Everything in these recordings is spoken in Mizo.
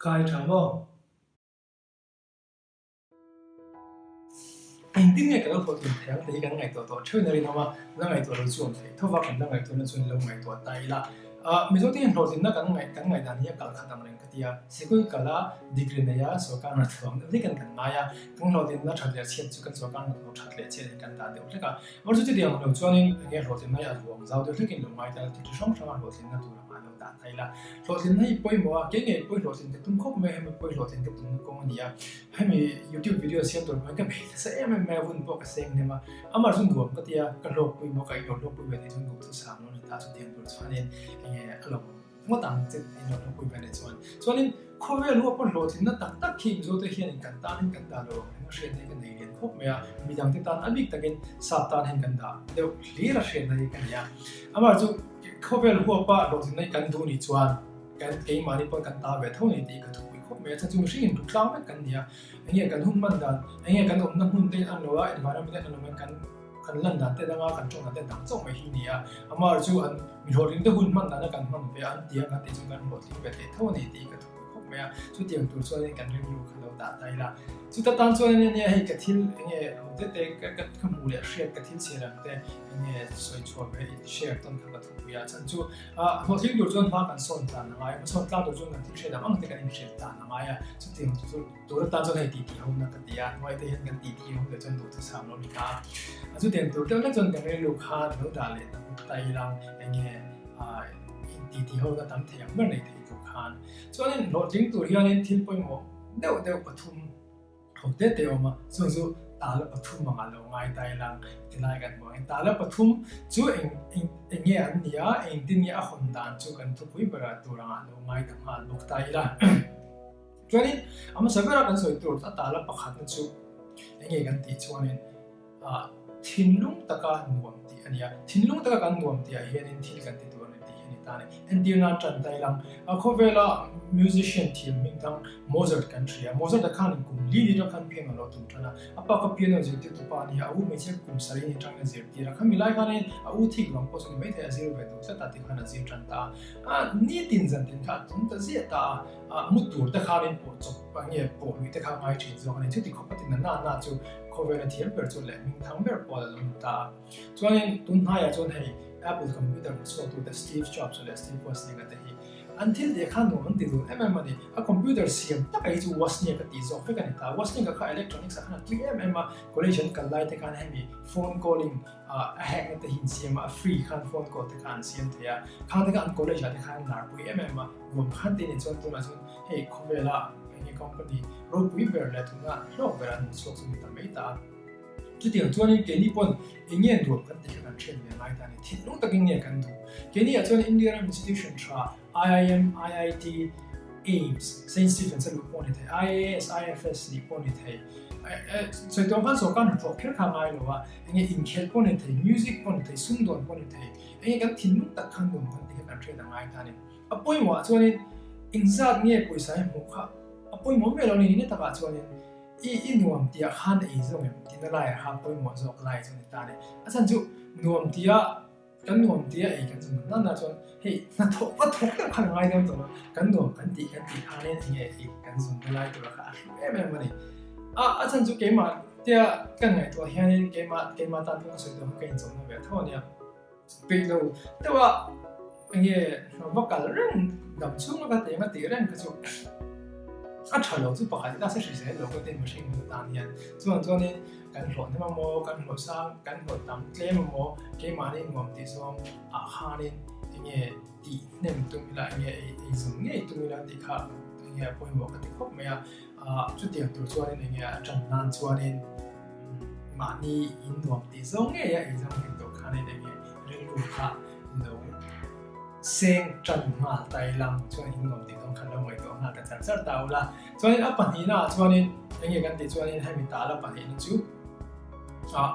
Kai tha maw? Engtin nge ka lo hlawhtlin thei ang tih hi kan ngaihtuah tawh theuhin a rinawm a, la ngaihtuah lo chu awm theih tho va, kan la ngaihtuahna chuan lo ngaihtuah ta ila. Mizo te hian hlawhtlinna kan ngaih kan ngaihdan hi a kal khat ang reng ka ti a, sikul kal a, degree nei a, sorkar hnathawh ang deuh hlekin kan ngai a, kan hlawhtlinna that leh chhiat chu kan sorkar hnathawh that leh chhiat in kan dah deuh hlek a. Mahse chutiang lo chuanin enge hlawhtlinna hi a ruang zau deuh hlekin lo ngai ta ila, thil chi hrang hranga hlawhtlinna tur anga lo dah ta ila. Hlawhtlinna hi pawimawh a, kei ngei pawh hlawhtlin ka tum khawp mai a, hemi pawh hlawhtlin ka tumna kawng a ni a, hemi youtube video siam tur pawh hian ka bei nasa em em mai a, hun pawh ka seng hnem a, amah chu nuam ka ti a, ka hlawkpui maw ka inlo hlawkpui ve tih chuan duhthusam lo ni ta chu tiang tur chuanin enge a lo ngawt ang che inlo hlawkpui ve leh chuan. Chuanin khawvel huap pawh hlawhtlinna tak tak khi Mizote hianin kan tanin kan dah lo ang reng a hriatna hi ka nei lian khawp mai a, midangte tan a bik takin sap tan hian kan dah deuh hlir a hriatna hi ka nei a, amah chu Khawvel huapa hlawhtlinna hi kan duh nih chuan kan keimahni pawh kan ta ve tho ni tih ka thupui khawp mai a, chhan chu mihring in ruk tlang vek kan ni a, enge kan hun hman dan, enge kan awmna hmun te an lo a, environment te an lo a, kan kan lan dan te dang a, kan tawng dan te dang chauh mai hi ni a, amah chu an mi hlawhtling te hun hman dana kan hman ve a, an ti a kan tih chuan kan hlawhtling ve thei tho a ni tih ka thupui khawp mai a, chutiang tur chuanin kan rilru kha lo dah ta ila, chuta tan chuanin ania hei ka thil enge ho te te ka ka hmuh leh hriat ka thil chhiar ang te Enge sawi chhuah ve i share tawn kha ka thupui a, chhan chu hlawhtling tur chuan hma kan sawn tlan a ngai a, hmasawn tlan tur chuan kan thil hriat ang ang te kan inhriat tlan a ngai a, chutiang chu tur atan chuan hei titi ho na ka ti a, hnuai te hian kan titi ho leh chuan duhthusam lo ni ta a, chutiang tur deuh hlek chuan kan rilru khan lo dah leh ta hmut ta ilang enge titi ho na tam thei ang ber nei thei tur khan chuanin hlawhtling tur hianin thil pawimawh deuh deuh pathum Tho te te awm a, chung chu tala pathum anga lo ngai ta ila tilai kan hmu ang. Tala pathum chu eng eng eng nge an ni a, engtin nge a hawn dan chu kan thupui berah tur anga lo ngai ta nghal bawk ta ila. Chuanin a hmasa bera kan sawi tur a tala pakhatna chu eng nge kan tih chuanin ah thinlung taka nuam tih a ni a. Thinlung taka kan nuam tihah hianin thil kan ti tur a ni tih hi a ni ta a ni. Entir nan tan ta ilang a khawvela musician thiam hming thang Mozart kan hria. Mozart-a khanin kum li ni atang khan piano a lo tum tan a. A pa kha piano zirtirtu pa a ni a, a u hmeichhia kum sarih ni atangin a zirtir a. Khami lai khanin a u thik vang pawh chu ni maithei a zir ve duh tlat a ti khan a zir tan ta a. A nitin zantin kha a tum ta ziah ta a. A mu tur te khanin pawh chawp nge pawh lui te kha a ngai thin zawk a ni. Chuti khawp a tin a na na chu khawvela thiam ber chu leh hming thang ber pawh a lo ni ta a. Chuanin tun hnaiah chuan hei Apple computer hmachhuaktute Steve Jobs leh Steve Wozniak te hi an thil tih kha nuam an ti dun em em a ni. A computer siam taka hi chu Wozniak a tih zawk vek a ni ta. Wozniak-a kha electronics ah khan a tui em em a, college an kal lai te khan hemi phone calling a hack na te hi an siam a, a free khan phone call te kha an siam thei a, khang te kha an college ah te khan an larpui em em a, nuam khan te ni chuan tunah chuan hei khawvela enge company ropui ber leh tuna hlawk ber an hmuchhuak chu ni ta mai ta a. Chutiang chuanin keini pawn eng nge nuam kan tih kha kan hriat ve ngai ta a ni. Thinlung takin nge kan duh? Keini ah chuan India ram institution tha IIM, IIT, AIIMS, Saint Stephen's a luh pawh a ni thei, IAS, IFS nih pawh a ni thei. Sawi tawh ang khan sorkar hnathawh kher kha a ngai lo a, eng nge inkhelh pawh a ni thei, music pawh a ni thei, sumdawn pawh a ni thei. Eng nge kan thinlung tak khan nuam kan tih kha kan hriat a ngai ta a ni. A pawimawh ah chuanin engzat nge pawisa hi hmuh kha a pawimawh miah lo a ni ni takah chuanin I i nuam tiah khan ei zawk em tihna laiah khan pawimawh zawk lai chu a ni ta a ni. A chhan chu nuam tia kan nuam tia ei kan zun nana chuan hei hnathawh va thawk deuh khan a ngai dawn tawh a, kan nuam kan tih kan tih khanin enge ei kan zun na lai tura kha a hlu em em a ni. A a chhan chu keimah tia kan ngaihtuah hianin keimah keimah tan pawh ka sawi tawh kha ka inchawmna ve tho a nia. Peih lo deuh a enge va kal reng dam chhung a ka teng a tih reng kha chu a tha lo chu pakhat ila se hrisel lo ka tin mihring hun atan hian chuan chuanin kan hlawh hnem amaw kan hlawh sang kan hlawh tam tlem amaw keimahni nuam tih zawng ah khanin enge tih hnem tum ila enge ei ei zawm ngei tum ila tih kha enge a pawimawh ka ti khawp mai a ah chutiang tur chuanin enge a tan nan chuanin Mahni in nuam tih zawng ngei a ei zawng thei tawh khanin enge rilru kha lo seng tan nghal ta ila chuan in nuam tih zawng kha lo ngaihtuah nghal ta char char ta ula. Chuanin a pahnihna ah chuanin enge kan tih chuanin hemi tala pahnihna chu ah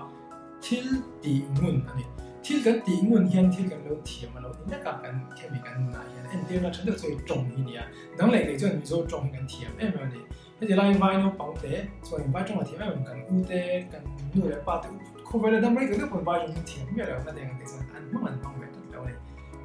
thil tih ngun a ni. Thil kan tih ngun hian thil kan lo thiam a lo ni hlek a kan hemi kan nunah hian entirna tha deuh chu hei tawng hi nia. Dang leh kei chuan Mizo tawng hi kan thiam em em a ni. Heti lai vai naupang te chuan vai tawng a thiam em em kan u te, kan nu leh pa te u khawvel a dam rei deuh deuh pawn vai tawng hi thiam miah lo na deng ang te chuan an hmang an hmang ve tlat lo a ni.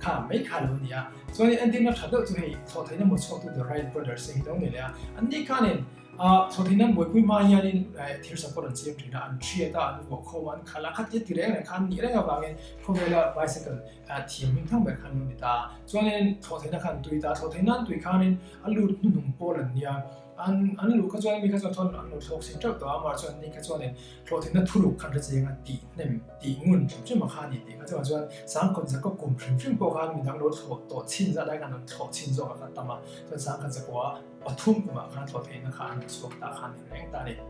Kha mai kha lo ni a. Chuanin entirna tha deuh chu hei thlawhtheihna hmu chhuaktu The Wright Brothers te hi lo ni leh a. Anni khanin thlawhtheihna an buaipui hma hianin thir sakawr an siam thin a, an thiat a, an vuah khawm a, an khalh a, khatia ti reng reng kha an nih reng avangin khawvela bicycle thiam hming thang ber kha an lo ni ta a. Chuanin thlawhtheihna kha an tui ta a, thlawhtheihna an tui khanin a lut hnuhnung pawl an nia. An an luh kha chuan mi kha chuan chuan an lo thlawk sin teuh tawh a, amah chuan ni kha chuanin hlawhtlinna thuruk khan hre chiang a tih hnem tih ngun hrim hrim a kha a ni tih kha chuan chuan sangkhawn zakua kum hrim hrim pawh khan midang lo thlawh tawh chin zat lai khan an thlawh chin zawk a kha tam a, chuan sangkhat zakua pathum kumah khan thlawh theihna kha an chhuak ta kha a ni reng ta a ni.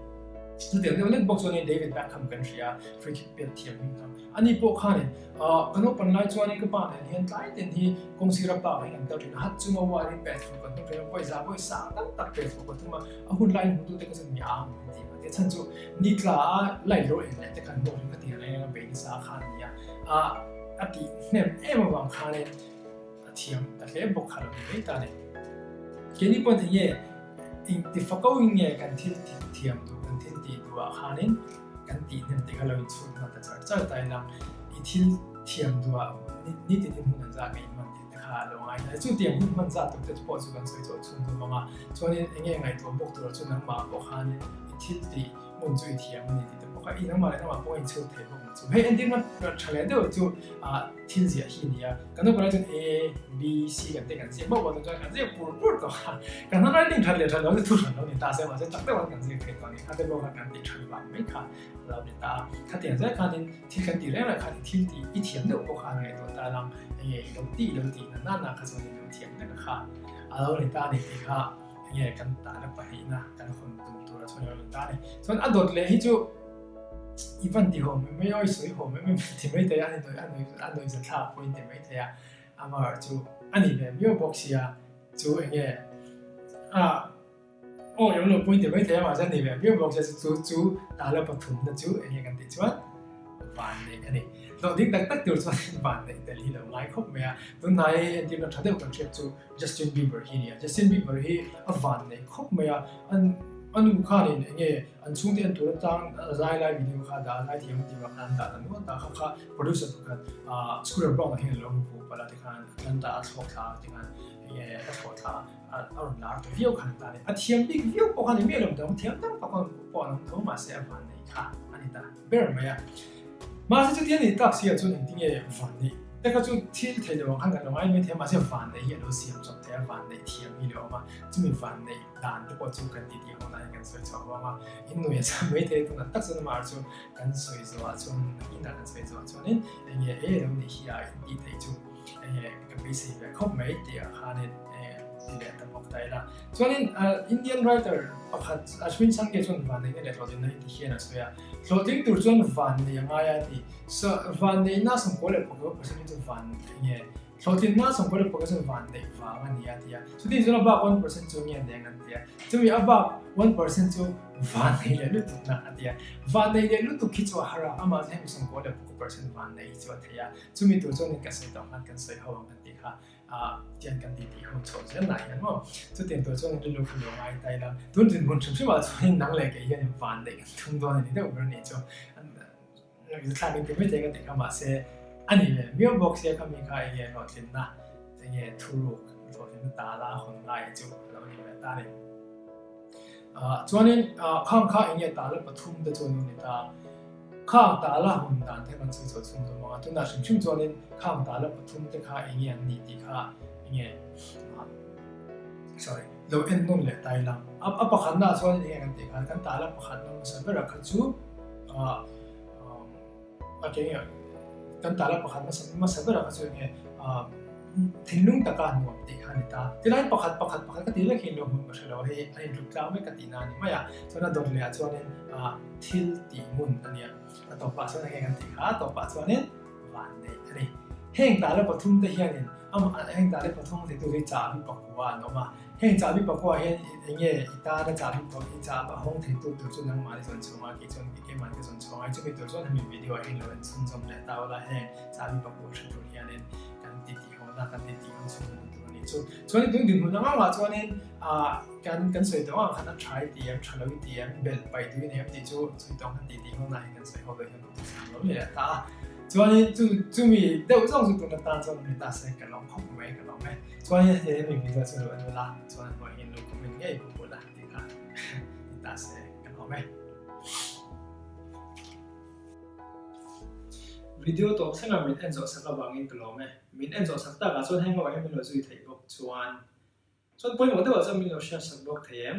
Chutiang deuh lek bawk chuanin David Beckham kan hria a, free kick pet thiam hming tham. Ani pawh khanin ka naupan lai chuanin ka pa nen hian tlai tin hi kawng sira park ah hian kan kal thin a, hat chunga wire in pet fuh kan tum thin a, vawi za vawi sang tam tak pet fuh kan tum a, a hun laiin hmutu te kha chuan mi a ang an ti a, ti chhan chu ni tla a light lo en leh te khan hlawk in ka ti reng a, bei nasa kha a ni a, a tih hnem em avang khanin a thiam ta hle bawk kha lo ni mai ta a ni. Keini pawn eng nge engti fako in nge kan thil thiam duh kan thil tih duh ah khanin kan tih hnem te kha lo inchhut nghal ta char char ta ila i thil thiam duh ah ni tin in hun an zah ngei hman tih te kha a lo ngai ta. Chu tiang hun hman zah tur te pawh chu kan sawi chawh chhun zawm ang a, chuanin eng nge ngaihtuah bawk tur chu nangmah pawh khanin i thil tih hmun chu i thiam a ni tih te pawh kha i nangmah leh nangmah pawh a inchhut thei bawk ang chu. Hei entirna tha leh deuh chu ah thil ziah hi a ni a, kan naupang lai chuan A, B, C kan te kan ziak bawk bawk chuan kan ziak pur pur tawh a, kan handwriting that leh that lo chu thu hran lo ni ta se mahse chak deuh an kan ziak thei tawh a ni kha te pawh kha kan ti that vang mai kha a lo ni ta a, khatiang zel khanin thil kan ti reng reng khan i thil tih i thiam deuh pawh kha a ngaihtuah ta lang eng nge i lo tih i lo tih na na na kha chuan i lo thiam vek a kha a lo ni ta a ni tih kha. Enge kan tahna pahnihna kan hawn tum tur a chuan a lo ni ta a ni. Chuan a dawt leh hi chu i van ti haw mai mai a, i sawi haw mai mai ti mai thei a, a ni a a nuih zathlak pawh in ti mai thei a, amaherawh chu a ni ve viau bawk sia chu enge a aw eng lo pawh in ti mai thei a mahse a ni ve viau bawk sia chu chu tahna pathumna chu enge kan tih chuan van neih a ni. Hlawh ding tak tak tur chuan van neih tel hi lo ngai khawp mai a, tunhnai entirna tha deuh kan hriat chu Justin Bieber hi a ni a, Justin Bieber hi a van neih khawp mai a, an a nu khanin eng nge an chhungte en tur atang a zai lai video kha a dah a, zai thiam a tih vang khan an dah ta nual ta kha kha producer pakhat ah Scooter Braun ah hian a lo hmu fuh palh a tikhan Atlanta a thlawk thla a tikhan eng nge a thlawh thla a a rawn lar ta viau khan ta a ni. A thiam bik viau pawh kha ni miah lo dang thiam dang tak pawh an awm tho mahse a van neih kha a ni ta ber mai a. Mahse chuti a nih tak si ah chuan engtinge van neih te kha chu thil thei lo ang khan kan lo ngai mai thei a, mahse van neih hi a lo siam chawp thei a, van neih thiam hi lo awm a, chumi van neih dan te pawh chu kan titi ho nain kan sawi chhuak vang a, in nuih a cham mai thei tunah tak chuan amah chu kan sawi zawh ah chuan nakinah kan sawi zawh ah chuanin enge e lo nih hi a in tih theih chu enge ka beisei ve khawp mai tih ah khanin enge ti leh ta bawk ta ila. Chuanin Indian writer pakhat Ashwin Sangye chuan van neihna leh hlawhtlinna hi ti hian a sawi a, Hlawhtling tur chuan van neih a ngai a ti. So, van neihna 98 percent hi chu van nge? Hlawhtlinna 98 chu van neih vang a ni a ti a. Chutin chuan a bak 1% chu nge neng an ti a. Chumi a bak 1% chu van neih leh lutuk na a ti a. Van neih leh lutuk khi chu a har a, amah chu hemi 98% van neih hi chu a thei a. Chumi tur chuan ka sawi tawh khan kan sawi ho ang kan tih kha. Tiang kan tih tih ho chhoh zel nah hian maw chutiang tur chuan rilru kha lo ngai ta ila tun dinhmun hrim hrim ah chuan nang leh kei hian van neih kan tum dawn a ni deuh ber a nih chu thlak in ti mai thei ka tih kha mahse a ni ve miau bawk sia kha mi kha enge hlawhtlinna enge thuruk hlawhtlinna tala hawn lai chu a lo ni ve ta a ni. Chuanin khang kha enge tala pathum te chu an lo ni ta. Khang tala hun dan te kan sawi chho chhung zawm ang a, tunah hrim hrim chuanin khang tala pathum te kha enge an nih tih kha enge sorry lo en nawn leh ta ila. A pakhatna ah chuan enge kan tih khan kan tala pakhatna hmasa bera kha chu A ke nge kan tala pakhat hmasa hmasa berah kha chu enge thinlung taka nuam tih kha a ni ta. Tilai pakhat pakhat pakhat ka tih vek hi lo hmun ka hre lo a, hei a intluk tlang vek ka tih na a ni mai a. Chuan a dawt leh ah chuanin thil tih ngun a nia. A tawpah chuan enge kan tih kha, a tawpah chuanin vanneih a ni. Heng tala pathum te hianin amah heng tala pathum ti tu hi chahbi pakua an awm a. Heng chahbi pakua hian eng nge i tana chahbi pakua i chah a hawng thei tu tur chu nangmah ni zawn chhung a, kei chuan keimah ka zawn chhung a, chumi tur chuan hemi video ah hian lo en chhunzawm leh ta ula heng chahbi pakua hre tur hianin kan ti tih ho na kan ti tih ho chhunzawm na tur a ni chu. Chuan tun dinhmun ang angah chuanin ah kan kan sawi tawh ang khan a tha i ti em, tha lo i ti em, belh paih duh i nei em tih chu sawi tawh ang khan ti tih ho na hi kan sawi ho ve hian duh thusam lo ni leh ta a. Chuanin chu chumi deuh zawng chu tun atan chuan ni ta se ka lawm khawp mai ka lawm e. Chuanin hetiang hian mi video chu lo en ula chuan a hnuai hian lo comment ngei bawk ula tih kha ni ta se ka lawm e. Video tawp thlengah min en zawh sak avangin ka lawm e. Min en zawh sak takah chuan heng lamah hian min lo zui theih bawk chuan chuan pawimawh deuhah chuan min lo hriat sak bawk thei em?